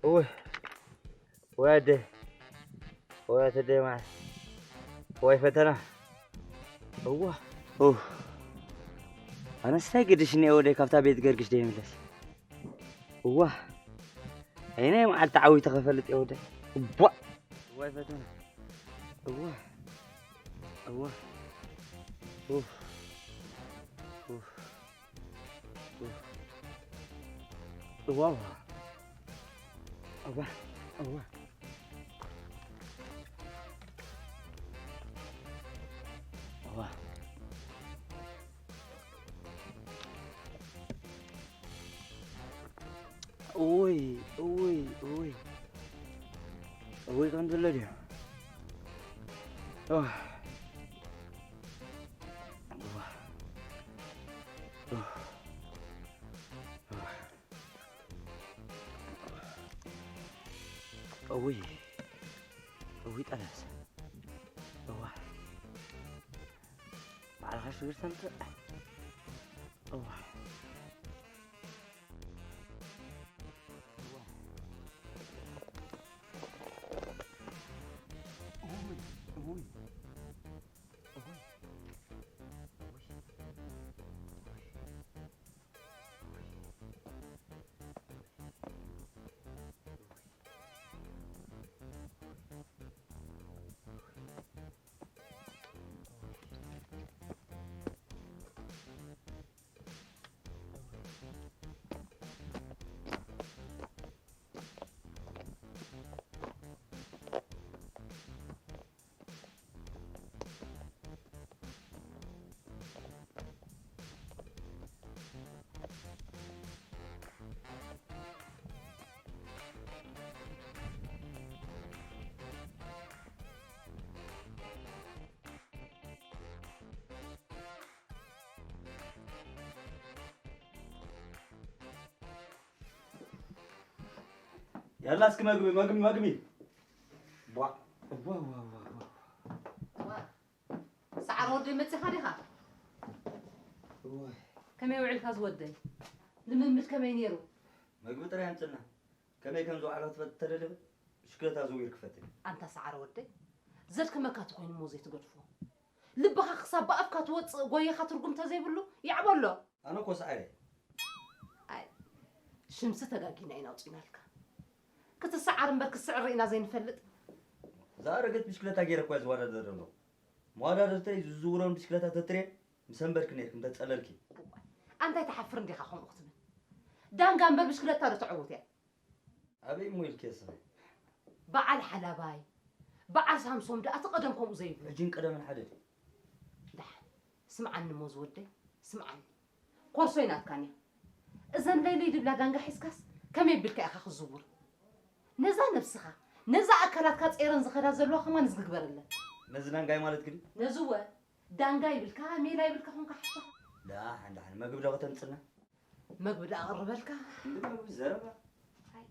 እወ፣ ወይ ኣደ፣ ወይ ኣተ ደማ፣ ወይ ፈተና። እዋ፣ ኡፍ። ኣነስ እንታይ ግድሽ እኒኦ ወደይ ካብታ ቤት ገርግሽ ደይምለስ። እዋ፣ ኣይ ናይ መዓልቲ ዓዊተ ከፈልጥ እየ ወደይ። እቧ። ወይ ፈተና። እዋ፣ እዋ፣ ኡፍ፣ ኡፍ። እዋ፣ እዋ። እዋ፣ እዋ። እዋ። ኡይ፣ ኡይ፣ ኡይ። ኡይ፣ ከም ዘሎ ድዩ? ኦህ። እዋ። ኡፍ። እዋ። እውይ። እውይ፣ ጠላስ። እዋ። ባዕልኻ ሽግር ተምጽእ። እዋ። ያላ እስኪ መግቢ፣ መግቢ፣ መግቢ። ቧ፣ ቧ፣ ቧ፣ ቧ፣ ቧ። ዋ፣ ሰዓረ ወደይ መጺኻ ዲኻ? እዋይ። ከመይ ውዒልካ ዝወደይ? ልምምድ ከመይ ነይሩ? መግቢ ጥራይ ኣምጽልና። ከመይ ከም ዝወዓለ ክትፈልጥ ተደለበ፣ ብሽክለታ ዘዊር ክፈትል። ኣንታ ሰዓረ ወደይ፣ ዘድክመካ ተኾይኑ እሞ ዘይትገድፎ። ልብኻ ክሳብ ብኣፍካ ትወጽእ ጎይኻ ትርጉም ተዘይብሉ፣ ያዕበሎ። ኣነ እኮ ሰዓረ። ኣይ፣ ሽምሲ ተጋጊና ኢና ኣውጺናልካ። ክትሰዓር እምበር ክትስዕር ርኢና ዘይንፈልጥ። ዝኣረገት ብሽክለታ ገይረ እኳ ዝወዳደር ዘሎ። መወዳደርተይ ዝዝውሮን ብሽክለታ ተትሬ፣ ምሰንበርኪ ነይርኪ፣ ምተጸለልኪ። ኣንታይ ትሓፍር እንዲኻ ከምኡ ክትብል? ዳንጋ እምበር ብሽክለታ ዶ ተዕውት እያ? ኣበይ እሞ ኢልኪ የስኺ? በዓል ሓላባይ፣ በዓል ሳምሶም ደኣ እቲ ቀደም ከምኡ ዘይብሉ። ሕጂን ቀደምን ሓደ ድዩ? ደሓን፣ ስምዓኒ እሞ ዝወደይ፣ ስምዓኒ። ኮርሶይ ናትካን እያ። እዘን ለይለይ ድብላ ዳንጋ ሒዝካስ ከመይ ቢልካ ኢኻ ክዝውር? ነዛ ነብስኻ፣ ነዛ ኣካላትካ ጸይረን ዝኸዳ ዘለዋ ከማን ዝግበረለን። ነዚ ዳንጋይ ማለት ግን? ነዚ እወ፣ ዳንጋ ይብልካ፣ ሜላ ይብልካ ኮንካ ሓታ። ደሓን፣ ደሓን፣ መግቢ ዶ ከተምጽልና? መግቢ ደኣ ኣቕርበልካ። እንዲ መግቢ ዘረባ። ኣይ።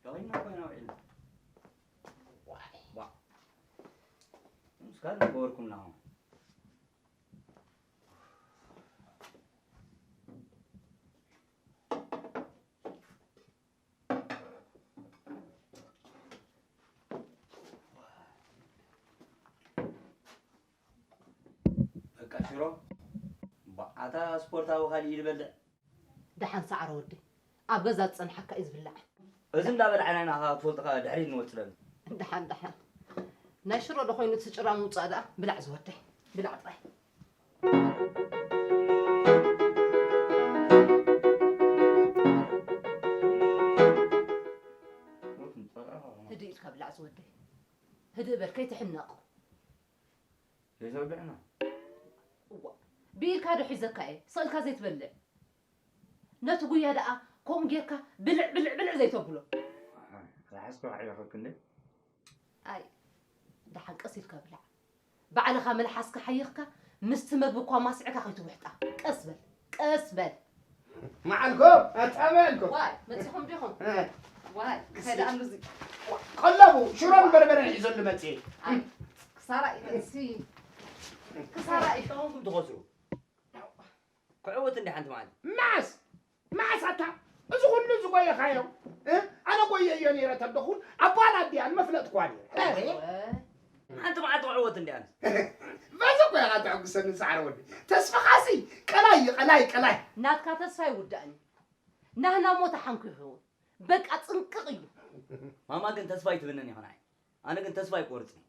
ደቒና ኮይና ውዒልና። ዋይ። ዋ። ምስ ካልእ ገበርኩምና ኸም። በቃ ሽሮ። በዓታ ስፖርታዊ ካልእ ይበልዕ። ደሓን ሰዓረ ወደይ፣ ኣብ ገዛ ዝጸንሓካ እዩ ዝብላዕ። እዚ እንዳበላዕና ኢና ከኣ ትፈልጦ ከኣ ድሕሪት ንወጽእ ኣለና። ደሓን፣ ደሓን። ናይ ሽሮ ዶ ኮይኑ እቲ ጭራ ምውጻእ ደኣ? ብላዕ ዝወደይ፣ ብላዕ ጥራይ። ህድእ ኢልካ ብላዕ ዝወደይ። ህድእ በል፣ ከይትሕነቕ። ዘይተወግዕና። እዋ፣ ብኢድካ ዶ ሒዘካ እየ፣ ስቕ ኢልካ ዘይትበልዕ? ነቲ ጉያ ደኣ ከምኡ ጌርካ ብልዕ፣ ብልዕ፣ ብልዕ ዘይተብሎ። ኣይ፣ ዝሓዝክዮ ኣዕቢኽኪ እንዴ? ኣይ፣ ደሓን ቀስ ኢልካ ብላዕ። ባዕልኻ መልሓስካ ሓይኽካ፣ ምስቲ መግቢ እኳ ማስዕካ ከይትውሕጣ። ቀስ በል፣ ቀስ በል። መዓልኩም ኣጻመልኩም። ዋይ፣ መጺኹም ዲኹም? እ። ዋይ፣ እንታይ ደኣ ኣሎ እዚ? ቀለቡ ሽሮን በርበረን ሒዘሉ መጺኤ። ኣይ፣ ክሳራ እዩ፣ እዚ ክሳራ እዩ። ከምኡኩም ትኸስሩ። ክዕወት እንዲ ሓንቲ መዓልቲ። መዓስ? መዓስ ኣታ? እዚ ኩሉ ዝጎየኻዮ? እ? ኣነ ጎየዮ ነይረ ተደኹን፣ ኣባል ኣዲያን መፍለጥኳ ነይረ። እ? ሓንቲ መዓልቲ ክዕወት እንዲ ኣነስ። በዚ እኮ ኢኻ ተዕጉሰኒ ሰዓረ ወዲ። ተስፋኻሲ ቀላይ እዩ፣ ቀላይ፣ ቀላይ። ናትካ ተስፋ ይውዳእን እዩ። ናህና እሞ ተሓንኩ ይኸውን። በቃ ጽንቅቕ እዩ። ማማ ግን ተስፋ ኣይትብንን ኢኻ ንዓይ። ኣነ ግን ተስፋ ኣይቆርጽን።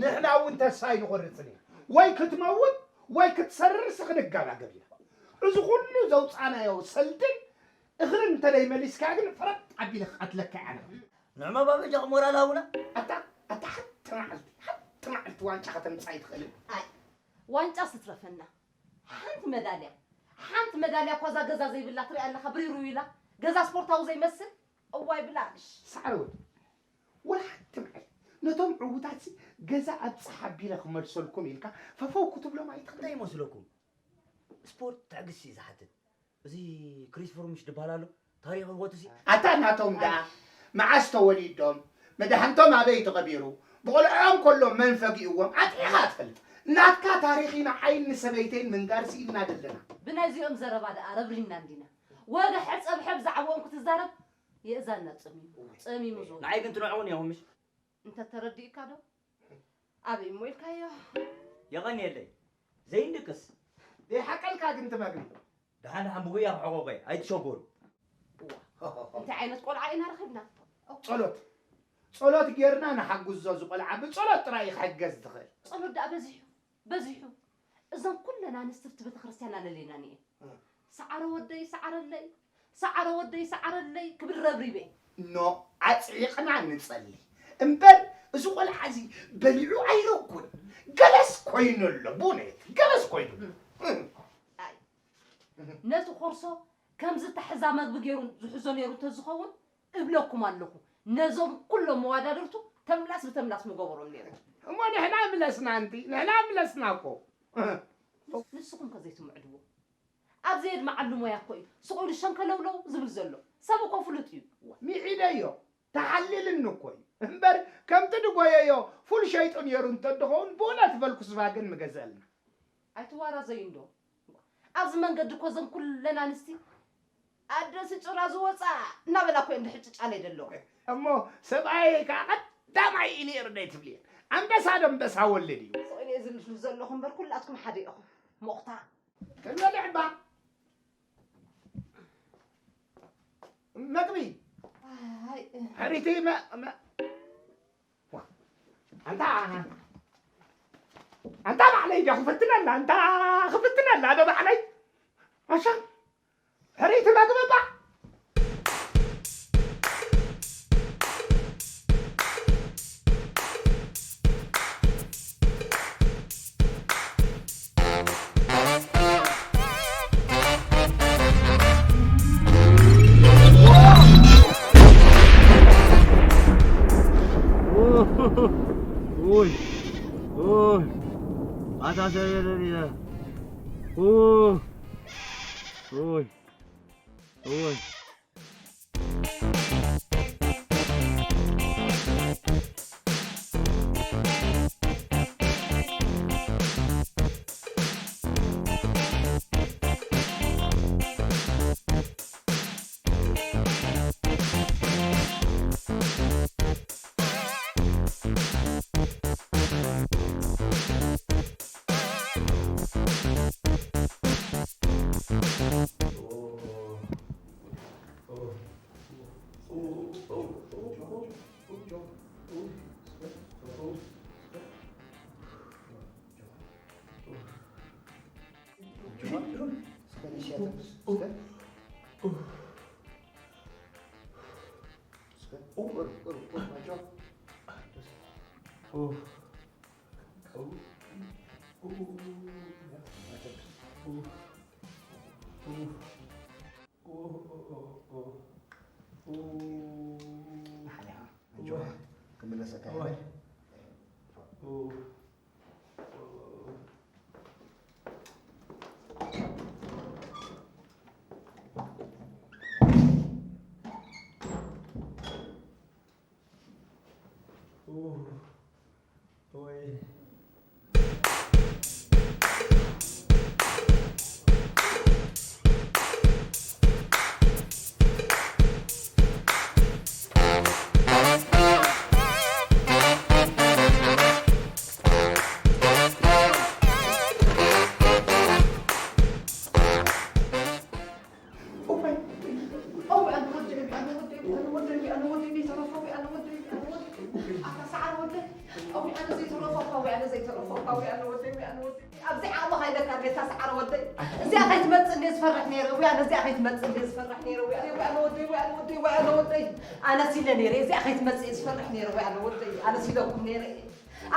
ንሕና እውን ተስፋ ኣይንቆርጽን ኢና። ወይ ክትመውት ወይ ክትሰርርሲ ክንገባገብ ኢና። እዚ ኩሉ ዘውጻናዮ ሰልድን እኽልን እንተደይመሊስካ ግን ፍረጥ ኣቢለ ክቐትለካ እየ ኣነ። ንዕማ ባበጃኹም ሞራል ሃቡና። ኣታ፣ ኣታ ሓንቲ መዓልቲ፣ ሓንቲ መዓልቲ ዋንጫ ከተምጽኣ ኣይትኽእልን። ኣይ፣ ዋንጫ ስትረፈና። ሓንቲ መዳልያ፣ ሓንቲ መዳልያ እኳ እዛ ገዛ ዘይብላ ትሪኣ ኣለኻ፣ ብሪሩ ኢላ። ገዛ ስፖርታዊ ዘይመስል? እዋይ ብላሽ። ሳዕሪ ወዲ፣ ወላ ሓንቲ መዓልቲ ነቶም ዕዉታትሲ ገዛ ኣብጽሕ ኣቢለ ክመልሰልኩም ኢልካ ፈፈው ክትብሎም ኣይትኽእልን። እንታይ ይመስለኩም? ስፖርት ትዕግስቲ እዩ ዝሓትት። እዚ ክሪስ ፍሩምሽ ዝበሃል ኣሎ፣ ታሪኽ ህይወቱሲ። ኣታ ናቶም ደኣ መዓስ ተወሊዶም፣ መድሃንቶም ኣበይ ተቐቢሩ፣ ብቖልዕኦም ከሎ መን ፈጊእዎም ኣጥዒኻ ትፈልጥ። ናትካ ታሪኽ ኢና ዓይኒ ሰበይተይን ምንጋር ስኢንና ዘለና። ብናይዚኦም ዘረባ ደኣ ረብሪና እንዲና። ወገ ሕጸብሐብ ዛዕባኦም ክትዛረብ የእዛንና ጸሚሙ፣ ጸሚሙ ዝወ-። ንዓይ ግን ትንዕቑኒ ኢኹም ምሽ? እንተ ተረዲእካ ዶ? ኣበይ እሞ ኢልካዮ? የቐንየለይ። ዘይንድቅስ። ዘይሓቀልካ ግን ትመግቢ። ደሓን ደሓን ብጉያ ክሕቆቆ እየ። ኣይትሸገሩ። እዋ፣ እንታይ ዓይነት ቆልዓ ኢና ረኺብና? ጸሎት። ጸሎት ጌርና ንሓግዞ፣ እዚ ቆልዓ ብጸሎት ጥራይ እዩ ክሕገዝ ዝኽእል። ጸሎት ደኣ በዚሑ፣ በዚሑ። እዘን ኩለን ኣንስቲ ኣብቲ ቤተክርስትያን ኣለለይናን እየን። እ። ሰዓረ ወደይ ሰዓረለይ፣ ሰዓረ ወደይ ሰዓረለይ ክብል ረብሪበ። ኖ፣ ኣጽዒቕና ንጸሊ እምበር፣ እዚ ቆልዓ እዚ በሊዑ ኣይረኩን። ገለስ ኮይኑ ኣሎ፣ ብእውነት፣ ገለስ ኮይኑ። እ። ኣይ፣ ነቲ ኮርሶ ከምዚ ተሕዛ መግቢ ገይሩ ዝሕዞ ነይሩ እንተዝኸውን፣ እብለኩም ኣለኹ፣ ነዞም ኩሎም መዋዳድርቱ ተምላስ ብተምላስ ምገበሮም ነይሩ። እሞ ንሕና ምለስና እንቲ፣ ንሕና ምለስና እኮ። ንስኹም ከ ዘይትምዕድዎ? ኣብ ዘየድመዓሉ ሞያ እኮ እዩ ስቕ ኢሉ ሸንከለውለው ዝብል ዘሎ። ሰብ እኮ ፍሉጥ እዩ። ሚዒደዮ፣ ተሓሊልኒ እኮ እዩ። እምበር ከምቲ ድጎየዮ ፉል ሸይጡ ነይሩ እንተድኸውን፣ ብእውነት ቨልክስቫገን ምገዘአልና። ኣይትዋራዘዩ እንዶ። ኣብዚ መንገዲ እኮ እዘን ኩለን ኣንስቲ ኣደሲ ጭራ ዝወፃ እናበላ እኮ እየን ድሕጭጫለይ ደለዋ። እሞ ሰብኣየይ ከዓ ቀዳማይ እዩ ነይሩ ዶ ኣይትብልየን? ኣንበሳ ዶ ኣንበሳ ወልድ እዩ። ስቕ ኢለ እየ ዝልፍልፍ ዘለኹ እምበር ኩላትኩም ሓደ ኢኹም። ሞኽታ። ክንበልዕ እባ። መግቢ። ኣይ፣ እ። ሕሪቲ መ-፣ መ-፣ ዋ፣ ኣንታ፣ ኣንታ ባዕለይ ዶ ክፍትነላ፣ ኣንታ ክፍትነላ ዶ ባዕለይ። ኣሻ፣ ሕሪቲ መግቢ እባ። ኡይ፣ ኡይ፣ ኣታ ሰብ የለን ኢለ። ኡ፣ ኡይ፣ ኡይ። ክምለሰካ እየ። እንደ ዝፈርሕ ነይረ ወይ ኣነ እዚኣ ከይትመጽእ እንደ ዝፈርሕ ነይረ ወይ ኣነ ወይ ኣነ ወደይ ወይ ኣነ ወደይ ወይ ኣነ ወደይ ኣነ ሲለ ነይረ እዚኣ ከይትመጽእ ዝፈርሕ ነይረ ወይ ኣነ ወደይ ኣነ ሲለኩም ነይረ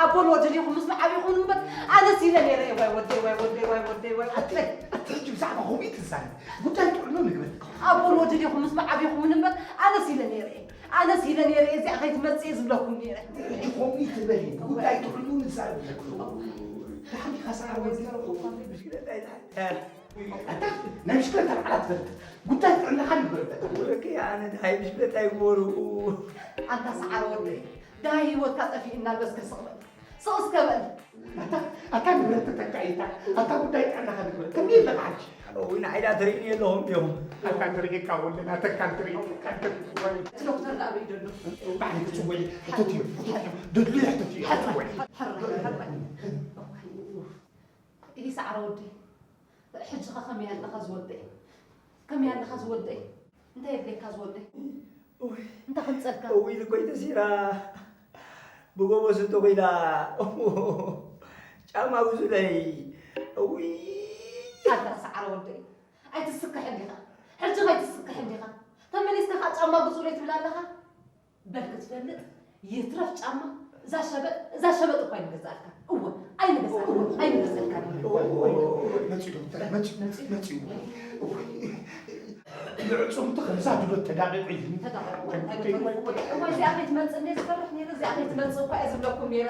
ኣቦ ወደይ ኹም ምስ መዓቢኹም እምበር ኣነ ሲለ ነይረ ወይ ወደይ ወይ ወደይ ወይ ወደይ ወይ ኣጥለይ ኣትሕጂ ብዛዕባ ሆሚ ትዛረብ ጉዳይ ጥዕኖ ንግበር ኣቦ ወደይ ኹም ምስ መዓቢኹም እምበር ኣነ ሲለ ነይረ ኣነ ሲለ ነይረ እዚኣ ከይትመጽእ ዝብለኩም ነይረ ሕጂ ሆሚ ትበሊ ጉዳይ ጥዕኖ ንዛረብ ኣለኩ ታሕቲ ከሳር ወደይ ኣታ ናይ ብሽክለታ በዓል ኣትፈልጥ ጉዳይ ጥዕናኻ ንግበር በል ወለከ ኣነ ድሃይ ብሽክለታ ይግበሩ ኣንታ ሰዓረ ወደይ ድሃይ ህይወትካ ጠፊእና በስከ ስቕ በል ስቕ እስከ በል ኣታ ኣታ ንብረት ተጠቃኢታ ኣታ ጉዳይ ጥዕናኻ ንግበር ከመይ ኣለካ ሓጂ እዊ ንዓይዳ ትርእኒ ኣለኹም እዮም ኣታ ንርእየካ ወለና ተካል ትርኢ እቲ ዶክተር ዳኣ በይ ደሎ ባዕለይ ክጽወዕ ሕተት እዩ ደድልዮ ሕተት እዩ ክጽወዕ ይህ ሰዓረ ወደይ ሕጂ ኸ ከመይ ኣለኻ ዝወደይ ከመይ ኣለኻ ዝወደይ እንታይ የድልየካ ዝወደይ እንታይ ከምፀልካ እውይ ልኮይ ተሲራ ብጎቦ ስቶ ኮይና ጫማ ግዙለይ እውይ ኣታ ሰዓረ ወደይ ኣይትስክሕን ዲኻ ሕጂ ኸይትስክሕን ዲኻ ተመሊስካ ከዓ ጫማ ግዙለይ ትብል ኣለኻ በል ክትፈልጥ ይትረፍ ጫማ እዛ ሸበጥ እዛ ሸበጥ እኳ ኣይንገዛእልካ እወ ኣይንገዛእልካ ኣይንገዛእልካ መፂኡ ዶክተር መፂኡ መፂኡ ልዕፁምቲ ከምዛ ድሎት ተዳቂቁ እዩ እዚኣ ከይትመፅእ እንደ ዝፈርሕ ነይረ እዚኣ ከይትመፅእ እኳ እየ ዝብለኩም ነይረ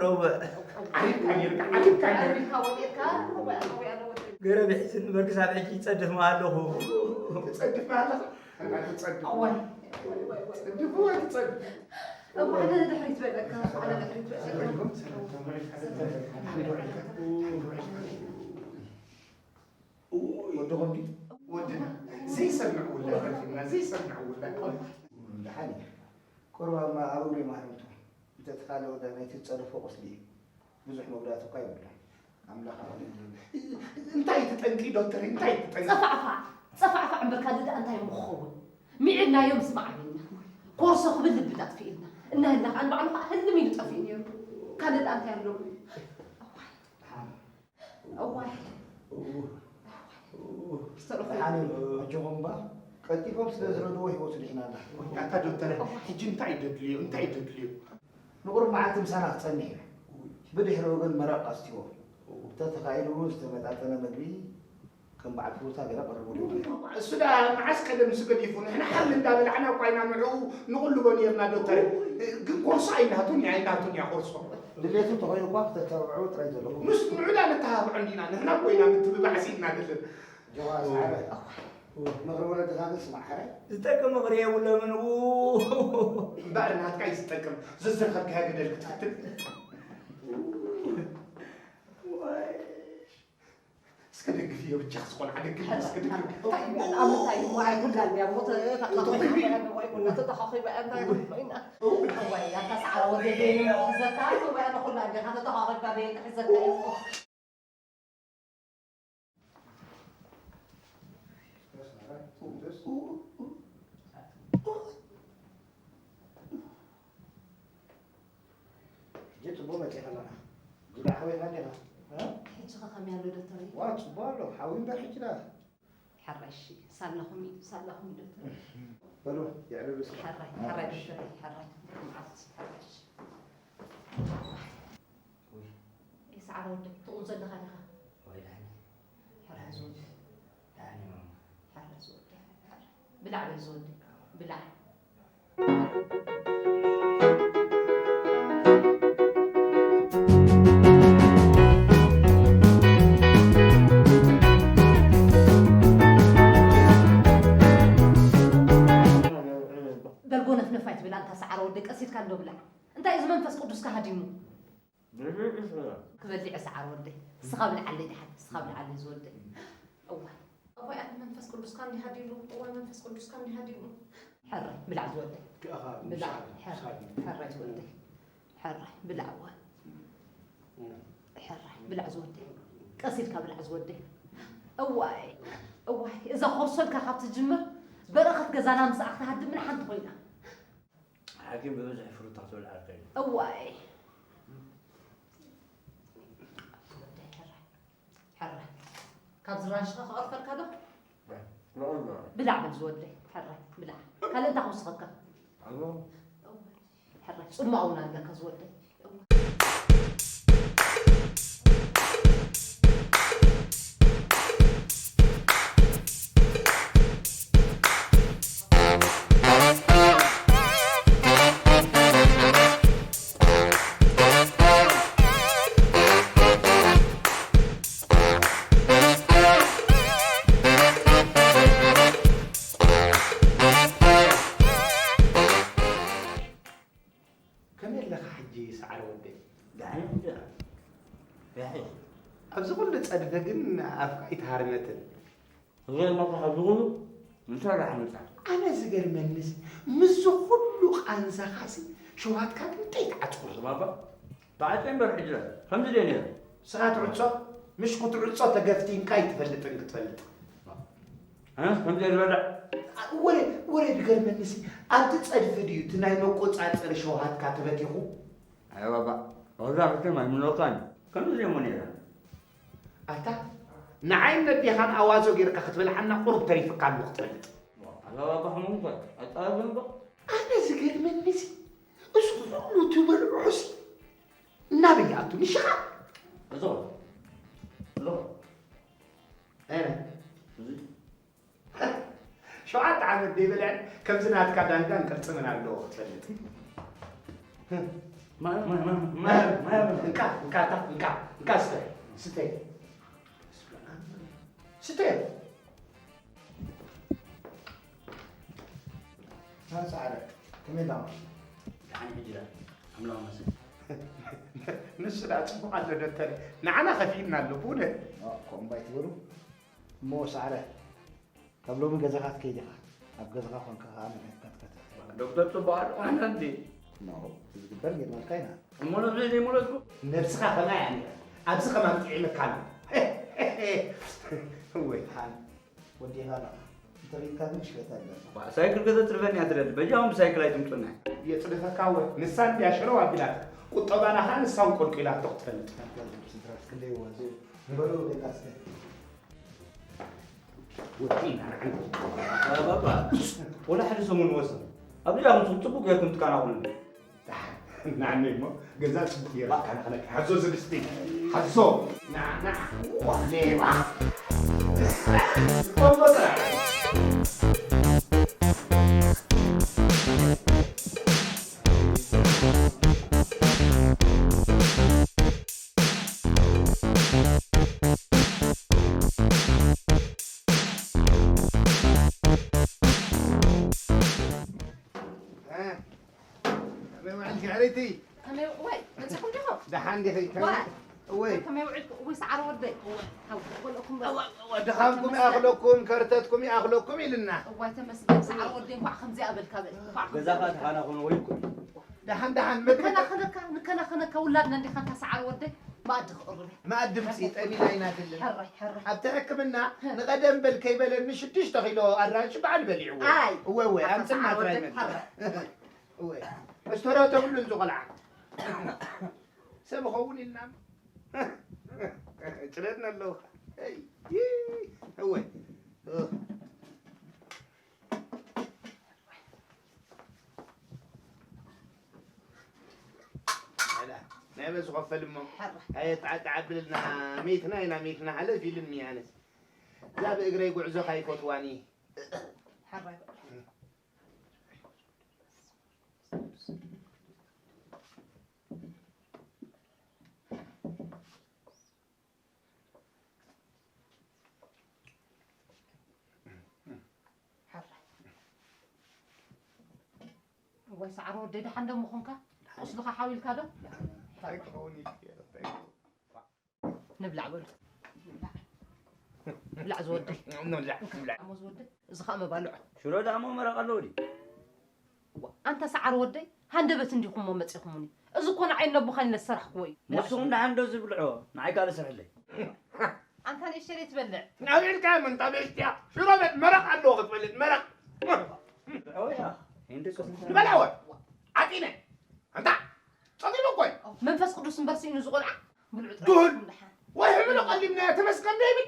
ረውዕ ዓሪፍካ ነይርካ ዓሪፍካ ነይርካ ወዲእካ ገረብ ሒዝኒ በርግስ ኣብ ሕጂ ይፀድፍ ኣለኹ ትፀድፍ ኣለኻ ኣታ ትጸድፍ። እዋይ። ትጸድፍ ወይ ትጸድፍ? እሞ ኣነ ድሕሪት በለካ፣ ኣነ ድሕሪት በለካ። ወድኹም ድዩ? ወድና ዘይሰምዕ ውላድ ረኺብና፣ ዘይሰምዕ ውላድ። ደሓን እዩ። ቁሩብ ኣብ ኣብ እግሪ ማህረምቱ እንተተኻለ ወዳ ናይቲ ዝጸደፎ ቁስሊ እዩ። ብዙሕ መጉዳእቲ እኳ የብሉን። ኣምላኽ ኣቕሊሉ። እንታይ እቲ ጠንቂ ዶክተር? እንታይ እቲ ጠንቂ? ጸፋዕፋዕ፣ ጸፋዕፋዕ እምበር ካልእ ደኣ እንታይ እሞ ክኸውን? ሚዒድናዮ ምስማዕ ኣበይና። ኮርሶ ክብል ልብና ኣጥፊእልና። እናሃለኻ ንባዕሉ ኸኣ ህልም ኢሉ ጠፊኡ ነይሩ። ካልእ ደኣ እንታይ ኣለዎ? እዋይ። እዋይ። ደሓን እዩ። ኣጆኹም እባ። ቀልጢፎም ስለ ዝረድዎ ህይወቱ ድሒና ኣላ። ኣታ ዶክተር፣ ሕጂ እንታይ እዩ ዘድልዮ? እንታይ እዩ ዘድልዮ? ንቑሩብ መዓልቲ ምሳና ክጸንሕ እዩ። ብድሕሪኡ ግን መረቕ ኣስትይዎ። እንተተኻኢሉ እውን ዝተመጣጠነ መግቢ ከም በዓል ፍሩታ ገለ ቀርብሉ። እሱ ደኣ መዓስ ቀደም ንሱ ገዲፉ፣ ንሕና ሓል እንዳበላዕና እኳ ኢና ንዕኡ ንቕልቦ ነይርና ዶክተር። ግን ኮርሶ ኣይናቱን እያ፣ ኣይናቱን እያ ኮርሶ። ድሌቱ እንተኾይኑ እኳ ክተተባብዕዎ ጥራይ ዘለኩም። ምስ ንዑ ደኣ ነተባብዖ እንዲና፣ ንሕና እኮ ኢና ምትብባዕ ስኢንና ዘለና። ጆዋ ሰዓረ። ምኽሪ ወለድኻ ግን ስማዕ ሕራይ። ዝጠቅም ምኽሪ የብሎምን። ው። እምበኣር ናትካ እዩ ዝጠቅም። ዘዝረኸብካዮ ግደል ክትፍትን። ዋይ። እስከ ደግፍዮ ብቻ፣ እስከ ቆልዓ ደግፍ፣ እስከ ደግፍ። እንታይ እሞ፣ ኣብ ምንታይ እሞ፣ ኣይኩላን እያ እሞ፣ ተ-፣ ተተኻኺባ እያ እሞ፣ ኣይኩላ፣ ተተኻኺባ እያ፣ እንታይ ኮይና? እዋይ፣ ኣታ ሰዓረ ወደይ፣ በይኑ እሞ ክሕዘካ፣ እዋይ፣ ኣነ ኩላ እንዲኻ፣ ተተኻኺብካ በይኑ ክሕዘካ እየ እሞ። ሕጂ ጽቡቕ መጺኻ ኣለኻ። ጅግና ሓወይ፣ ከመይ ኣለኻ? እ? ሕጂ ኸ ከመይ ኣሎ ዶክተረይ? ዋ፣ ጽቡቕ ኣሎ። ሓዊ እምበር ሕጂ ደኣ። ሕራይ እሺ፣ ሳላኹም እዩ፣ ሳላኹም እዩ ዶክተር። በሉ፣ የዕልሉ እስከ። ሕራይ፣ ሕራይ ዶክተረይ፣ ሕራይ። መዓልቲ፣ ሕራይ እሺ። ውይ። ኤ ሰዓረ ወደይ፣ ትቑም ዘለኻ ዲኻ? ወይ ደሓን። ሕራይ ዝወደይ። ደሓን እየ ማማ። ሕራይ ዝወደይ፣ ሕራይ። ብላዕ በል ዝወደይ፣ ብላዕ። በል ጎነፍነፍ ኣይትብል ኣንታ ሰዓረ ወደይ፣ ቀስ ኢልካ እንዶ ብላዕ። እንታይ እዚ መንፈስ ቅዱስካ ሃዲሙ? ክበልዕ ሰዓረ ወደይ። እስኻ ብልዓለይ ደሓን፣ እስኻ ብልዓለይ ዝወደይ። እዋይ። እዋይ ኣቲ መንፈስ ቅዱስካ እንዲህ ሃዲሙ፣ እዋይ መንፈስ ቅዱስካ እንዲህ ሃዲሙ። ሕራይ ብላዕ ዝወደይ። ከኣኻ ብላዕ። ምሳሌ፣ ሕራይ፣ ምሳሌ። ሕራይ ዝወደይ። ሕራይ ብላዕ እዋይ። ሕራይ ብላዕ ዝወደይ። ቀስ ኢልካ ብላዕ ዝወደይ። እዋይ፣ እዋይ፣ እዛ ኮርሶልካ ካብ ትጅምር በረኸት ገዛና ምስኣ ክትሃድም ምን ሓንቲ ኮይና። ሓኪም ብብዝሒ ፍሩታ ክትበልዓ ኣርከይ። እዋይ። ወደይ ሕራይ። ሕራይ። ካብዚ ራንሽኻ ክቐርፈልካ ዶ? ብላዕ በል ዝወደይ፣ ሕራይ ብላዕ። ካልእ እንታይ ክውስኸካ? ሕራይ፣ ጽማቕ እውን ኣለካ ዝወደይ። ከመይ ኣለኻ ሕጂ ሰዓረ ወደይ? ደሓን እየ። ደሓን። ኣብዚ ኩሉ ጸድፊ ግን ኣፍካ ኣይተሃርመትን። እዞም ኣብዚ ኩሉ እንታይ ደኣ ሓመጻ? ኣነ ዝገርመኒስ ምስዚ ኩሉ ቃንዛኻሲ ሸውሃትካ ግን እንታይ ትዓጽዎ? ባባ፣ ብዓጸይ እምበር ሕጂ ከምዚ ድየ ነይረ? ስኻ ትዕጾ? ምሽ ክትዕጾ ተገፍቲንካ ኣይትፈልጥን ክትፈልጥ። ኣነስ ከምዚ እየ ዝበልዕ። ወረ፣ ወረ ዝገርመኒሲ ኣብቲ ጸድፊ ድዩ እቲ ናይ መቆጻጸሪ ሸውሃትካ ተበቲኹ? ኣይ ባባ፣ ዋዛ መቸም ኣይምኖካን። ከምዚ እየ እሞ ነይረ። ኣታ ንዓይን ነዴኻን ኣዋዞ ጌርካ ክትበልዓና ቁሩብ ተሪፍካ ኣሎ ክትፈልጥ። ኣታ ባባ ሕሙም እኮ ኣይጠረፍን እኮ። ኣነ ዝገርመኒሲ እዚ ኩሉ ትበልዖሲ ናበይ ይኣቱ ንሽኻ? እዞ፣ እዞ። እ። እዚ ሸውዓተ ዓመት ደይበልዐን ከምዚ ናትካ ዳንጋን ቅርጽምን ኣለዎ ክትፈልጥ። ማ-፣ ማ-፣ ማ-፣ ማ-፣ ማ-፣ እንካ፣ እንካ፣ እንካ፣ እንካ፣ እንካ፣ ስተ፣ ስተ፣ ስተ። ና ጻዕረ፣ ከመይ ዳማ? ደሓን ሕጂ ደኣ፣ ኣምላኽ ይመስገን። ንሱ ደኣ ጽቡቕ ኣሎ ዶክተር፣ ንዓና ከፊእና ኣሎ፣ ብእውነት። ዋ፣ ከምኡ እምባ ኣይትበሉ። እሞ ሳዕረ፣ ካብ ሎሚ ገዛኻ ክትከይድ ኢኻ። ኣብ ገዛኻ ኮንካ ከኣ መድሃኒትካ ትከታተል። ዶክተር ጽቡቕ ኣሎ፣ ኣነ እንዲ። ኖ፣ ዝግበር ጌርናልካ ኢና። እሞ ነብሰይ ዘይመለስኩ? ነብስኻ ከማይ ኣነ፣ ኣብዚ ከማን ጥዒመካ ኣሎ። እወ። ሓን፣ ወዲኻ ኣለኻ። እንተሪኢካ ግን ሽፈታ ይበል። ዋ፣ ሳይክል ከተጽርፈኒ እያ ትደሊ። በጃኹም ብሳይክል ኣይትምጹና። የጽርፈካ እወ። ንሳ እንድያ ሸረው ኣቢላታ። ቁጠባና ኸኣ ንሳ እውን ቆልቂላቶ ክትፈልጥ። ኣታ ስድራስ ክንደይ እወ፣ እዚ ንበልዑ ቤላ እስከ። ወዲና ንዓና። ኣታ ባባ፣ ወላ ሓደ ሰሙን ወሰን። ኣብዚ ኣኹም ጽቡቕ ጌርኩም ትከናኹኑኒ። ንዓነይ እሞ ገዛ ጽቡቕ ጌርካ ከናኽነካ። ሓዞ ዝድስቲ። ሓዞ። ና፣ ና። ዋ፣ ሌባ። ቆንጆ ጥራሕ። እ፣ ከመይ ውዕልኪ ሕርይቲ? ከመይ፣ ወይ፣ መጺኹም ዲኹም? ደሓን ዲኺ? ከመይ፣ ዋይ። ወይ። ከመይ ውዕልኩ? ወይ፣ ሰዓረ ወደይ። እወ፣ ሃው፣ ወለኩም በሉ። እወ፣ እወ፣ ድኻምኩም ተመስገን። ይኣኽለኩም፣ ከርተትኩም ይኣኽለኩም ኢልና። እዋይ፣ ተመስገን። ሰዓረ ወደይ፣ እንኳዕ ከምዚኣ በልካ በል። እንኳዕ ከምዚኣ ገዛኻ በልካ። ተኻናኹኑ ወይ እኮ። ደሓን፣ ደሓን፣ መግቢ ንከናኸነካ፣ ንከናኸነካ ውላድና እንዲኻ፣ እንታ ሰዓረ ወደይ። መኣዲ ክቕርብ እየ። መኣዲ ምጺ፣ ጠሚና ኢና ዘለና። ሕራይ፣ ሕራይ። ኣብቲ ሕክምና ህ። ንቐደም በል ከይበለኒ ሽዱሽተ ኪሎ ኣራንሺ በዓል በሊዕዎ። ኣይ። እወ፣ እወ፣ ኣታ ኣምጽና ሰዓረ ጥራይ ወደይ፣ መግቢ። ሕራይ። እወ። እስተሮ ተብሉን ዝቖልዓ። ሰብ ኸውን ኢልና። ጭረትና ኣለዉ። ኣይ፣ እወ። እ። ኣላ፣ ናይ በዚ ኸፈል እሞ። ሓራ። ኣየ፣ ተዓ-፣ ተዓብልና፣ ሚእትና ኢና፣ ሚእትና ሓለፍ ኢልኒ ኣነስ። እዛ ብእግረይ ጉዕዞ ካይፈትዋኒ። ሓራ ይበል። ሓራ። እዋይ፣ ሰዓረ ወደይ፣ ደሓን ዶ ምኾንካ? ቁስልኻ ሓዊልካ ዶ? እንታይ ክኸውን እዩ? እንታይ ክኸውን? ንብላዕ በሉ። ብላዕ ዝወደይ። ንብላዕ፣ ንብላዕ። እሞ ዝወደይ፣ እዚ ኸኣ መባልዖ። ሽሮ ደኣ እሞ መረቕ ኣለዎ ድዩ? ዋ፣ ኣንታ ሰዓረ ወደይ፣ ሃንደበት እንዲኹም እሞ መጺኹምኒ። እዚ እኮ ንዓይን ነቦኻን ኢለ ዝሰራሕክዎ እዩ። ንስኹም ደሓን ዶ ዝብልዖ? ንዓይ ካልእ ስርሕለይ። ኣንታ ንእሽተይ ትበልዕ። ናብልካ ምን ጣብሽትያ? ሽሮ ቤት መረቕ ኣለዎ ክትበልዕ፣ መረቕ። ንበላ ወ። ዓጢነ። ኣንታ ጸጊቡ እኮ እዩ። መንፈስ ቅዱስ እምበር ስኢኑ ዝቖልዓ ብልዑ ጥራይ ድሁል። ኢኹም ደሓን። ወይ ብሎ ቀሊምና ተመስገን ዘይብል።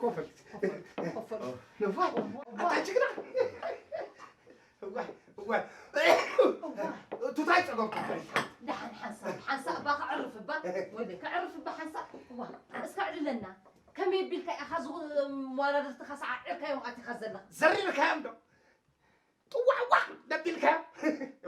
ኮፈል። ኮፈል። ነዋ። ኣታ ጅግና። እዋ፣ እዋ። ቱታይ ጸገምኩ። ደሓን ሓንሳብ፣ ሓንሳብ እባ ከዕርፍ እባ። ወደ ከዕርፍ እባ ሓንሳብ። እዋ፣ እስከ ዕድለና። ከመይ ቢልካ ኢኻ ዝኹ-፣ መዋዳድርትኻ ሰዓዒርካዮም ኣቲኻ ዘለኻ? ዘሪርካዮም ዶ? ጥዋዕዋዕ ደቢልካዮም?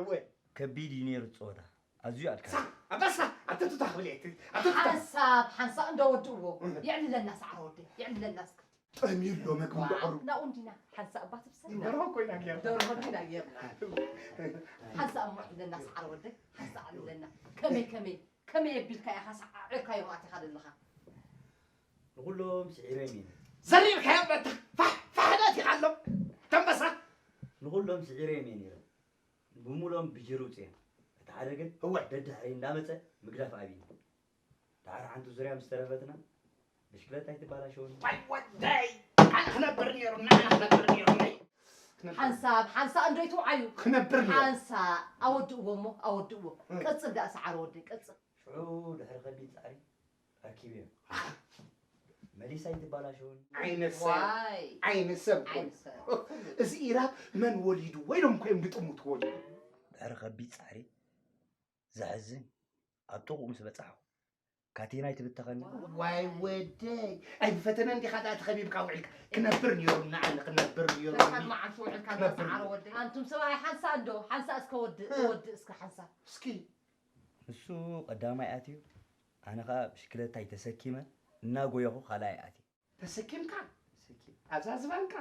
እወ። ከቢድ እዩ ነይሩ እቲ ጸወታ። ኣዝዩ ኣድካሚ። ሳ-፣ ኣንበሳ፣ ኣንተ ቱታ ክብል እየ። ኣንተ ቱታ። ሓንሳብ፣ ሓንሳብ እንዶ ወድእዎ። የዕልለና ሰዓረ ወደይ፣ የዕልለና እስከ። ጠሚዩ ኣሎ መግቢ ዋ፣ እንዳዕሩ። ናኡ እንዲና፣ ሓንሳብ እባ ትብሰል። ደርሆ ኮይና ጌርና። ደርሆ እንዲና ጌርና። ሓንሳብ እሞ ዕልለና ሰዓረ ወደይ፣ ሓንሳብ ዕልለና። ከመይ፣ ከመይ፣ ከመይ ኣቢልካ ኢኻ ሰዓዒርካዮም ኣቲኻ ዘለኻ? ንኹሎም ስዒረዮም እየ። ዘሪርካዮም በታ ፋሕ፣ ፋሕ ዶ ኣቲኻ ኣሎ? ተንበሳ። ንኹሎም ስዒረዮም እየ ነይረ። ብምሉኦም ብጅር ውፅኦም። እቲ ሓደ ግን እወ። ደድሕሪ እንዳመፀ ምግዳፍ ኣብዩ። ደሓር ሓንቲ ዙርያ ምስ ተረፈትና፣ ብሽክለታ ኣይትባላሸውን። ዋይ ወደይ! ኣነ ክነብር ነይሩ፣ ንዓና ክነብር ነይሩ። ክነብር። ሓንሳብ፣ ሓንሳብ እንዶ ይትውዓዩ። ክነብር ነይሩ። ሓንሳብ፣ ኣወድእዎ እሞ፣ ኣወድእዎ። እም። ቀጽል ደኣ ሰዓረ ወደይ፣ ቀጽል። ሽዑ ድሕሪ ከቢድ ጻዕሪ ኣርኪበዮ። መሊሳ ኣይትባላሸውን። ዓይነ ሰብ፣ ዋይ። ዓይነ ሰብ። ዓይነ ሰብ። እዚ ኢራብ መን ወሊድዎ ኢሎም እኮ እዮም ግጥሙ ትወልዩ። ድሕሪ ከቢድ ጻዕሪ ዘሕዝን ኣብ ጥቕኡ ምስ በጻሕኩ፣ ካቴና ኣይትብተኸኒ። ዋይ ወደይ፣ ኣይብፈተነን ዲኻ ደኣ ተኸቢብካ ውዒልካ? ክነብር ነይሩኒ ኣነ፣ ክነብር ነይሩኒ። መዓልቲ ውዒልካ ሰዓረ ወደይ። ኣንቱም ሰብኣይ ሓንሳእ እንዶ ሓንሳእ እስከ ወድእ ወድእ እስከ ሓንሳእ። እስኪ ንሱ ቀዳማይ ኣትዩ፣ ኣነ ኸኣ ብሽክለታይ ተሰኪመ እናጎየኹ ካልኣይ ኣትየ። ተሰኪምካ ኣብዛ ዝባንካ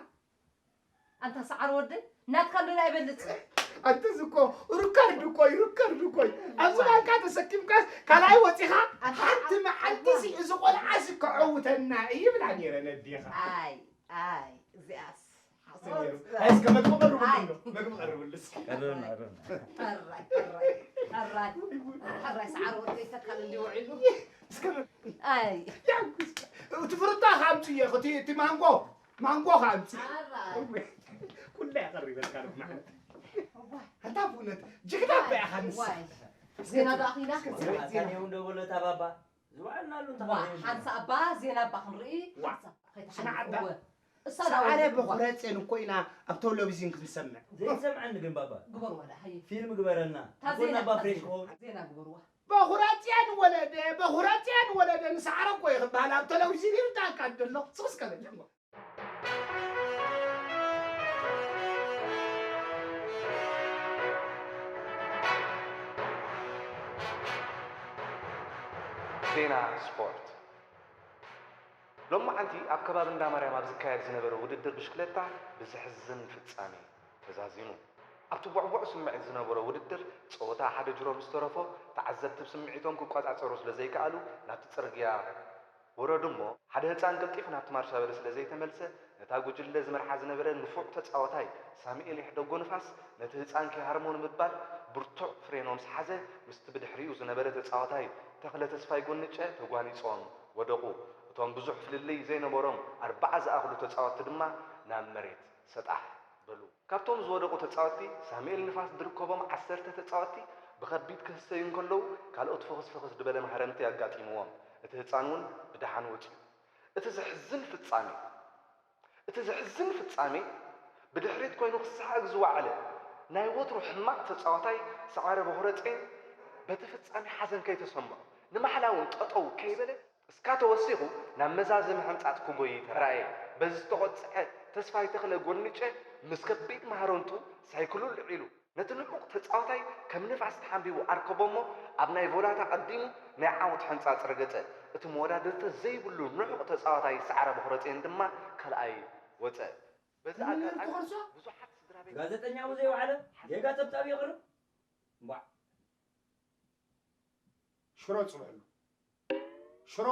ኣንታ ሰዓር ወደይ ናትካ እንዶ ኣይበልጽ። ኣንተ ዝኮ ሩካርድ እኮ ሩካርድ እኮ ኣብዚ ባንካ ተሰኪምካ ካልኣይ ወፂኻ ሓንቲ መዓልቲ ሲ እዚ ቆልዓ ሲ ከዐውተና እዩ ይብላ ነይረ ነዲኻ ኣይ ኣይ እዚኣስ እስከ መግቢ ቀርብሉ መግቢ ቀርብሉ እስኪ ሕራይ ሰዓር ወደይ ተካል እንዲውዒሉ እስከ ኣይ እቲ ፍሩታ ካብ ምጽእ እየ እቲ ማንጎ ማንጎ ካብ ምጽእ ኩላ ያቀርበልካ ነው ማለት ኣታ ብእውነት ጅግና እባ ኢኻ ንስ ዜና ዶ ኣኺላ ዜና ዶ በሎ እታ ባባ ዝውዓልናሉ እንተ ሓንሳ ኣባ ዜና ኣባ ክንርኢ ስማዕ ኣባ ሰዓረ በኩረጼን እኮ ኢና ኣብ ቴሌቪዝን ክንሰምዕ ዘይትሰምዐኒ ግን ባባ ግበርዋ ዳ ፊልም ግበረልና ኣቦና ኣባ ፍሬሽ ክኸውን ዜና ግበርዋ በኹራጽያን ወለደ በኹራጽያን ወለደ ንሰዓረ እኮ እዩ ክበሃል ኣብ ቴሌቪዝን ይርዳእካ ደሎ ስኽስከ በል ዜና ስፖርት። ሎማዓንቲ ኣብ ከባቢ እንዳ ማርያም ኣብ ዝካየድ ዝነበረ ውድድር ብሽክለታ ብዘሕዝን ፍጻሜ ተዛዚሙ። ኣብቲ ቧዕቧዕ ስምዒት ዝነበሮ ውድድር፣ ጸወታ ሓደ ጅሮ ምስ ተረፎ፣ ተዓዘብቲ ብስምዒቶም ክቆጻጸሩ ስለ ዘይከኣሉ ናብቲ ጽርግያ ወረዱ እሞ፣ ሓደ ህጻን ቀልጢፉ ናብቲ ማርሻበሪ ስለ ዘይተመልሰ፣ ነታ ጉጅለ ዝመርሓ ዝነበረ ንፉዕ ተጻዋታይ ሳሙኤል ይሕደጎ ንፋስ፣ ነቲ ህጻን ከይሃርሞ ንምባል ብርቱዕ ፍሬኖ ምስ ሓዘ፣ ምስቲ ብድሕሪኡ ዝነበረ ተጻዋታይ ተኽለ ተስፋይ ጎንጨ ተጓኒጾም ወደቑ። እቶም ብዙሕ ፍልልይ ዘይነበሮም ኣርብዓ ዝኣኽሉ ተጻወትቲ ድማ ናብ መሬት ሰጣሕ በሉ። ካብቶም ዝወደቑ ተጻወትቲ ሳሙኤል ንፋስ ዝርከቦም ዓሰርተ ተጻወትቲ ብኸቢድ ክህሰዩ እንከለዉ፣ ካልኦት ፍኹስ ፍኹስ ዝበለ ማህረምቲ ኣጋጢምዎም። እቲ ህጻን እውን ብደሓን ወጺኡ። እቲ ዘሕዝን ፍጻሜ እቲ ዘሕዝን ፍጻሜ ብድሕሪት ኮይኑ ክሰሓግ ዝወዓለ ናይ ወትሩ ሕማቕ ተጻዋታይ ሰዓረ በኹረጼን በቲ ፍጻሜ ሓዘን ከይተሰምዖ ንማሕላ እውን ጠጠው ከይበለ እስካ ተወሲኹ ናብ መዛዘሚ ሕንጻጽ ክጎዪ ተራእየ። በዚ ዝተቖጽዐ ተስፋይ ተኽለ ጎንጨ ምስ ከቢድ ማህረምቱ ሳይክሉ ልዒሉ ነቲ ንዑቕ ተጻዋታይ ከም ንፋስ ተሓንቢቡ ኣርከቦ እሞ ኣብ ናይ ቮላታ ቀዲሙ ናይ ዓወት ሕንጻጽ ረገጸ። እቲ መወዳድርቲ ዘይብሉ ንዑቕ ተጻዋታይ ሰዓረ በኹረጼን ድማ ካልኣይ ወጸ። በዚ ኣጋጣሚ ብዙሓት ስድራ ቤት ጋዜጠኛ እውን ዘይወዓለ ጌጋ ጸብጻብ የቕርብ። እምቧዕ። ሽሮ ጽብሕሉ ሽሮ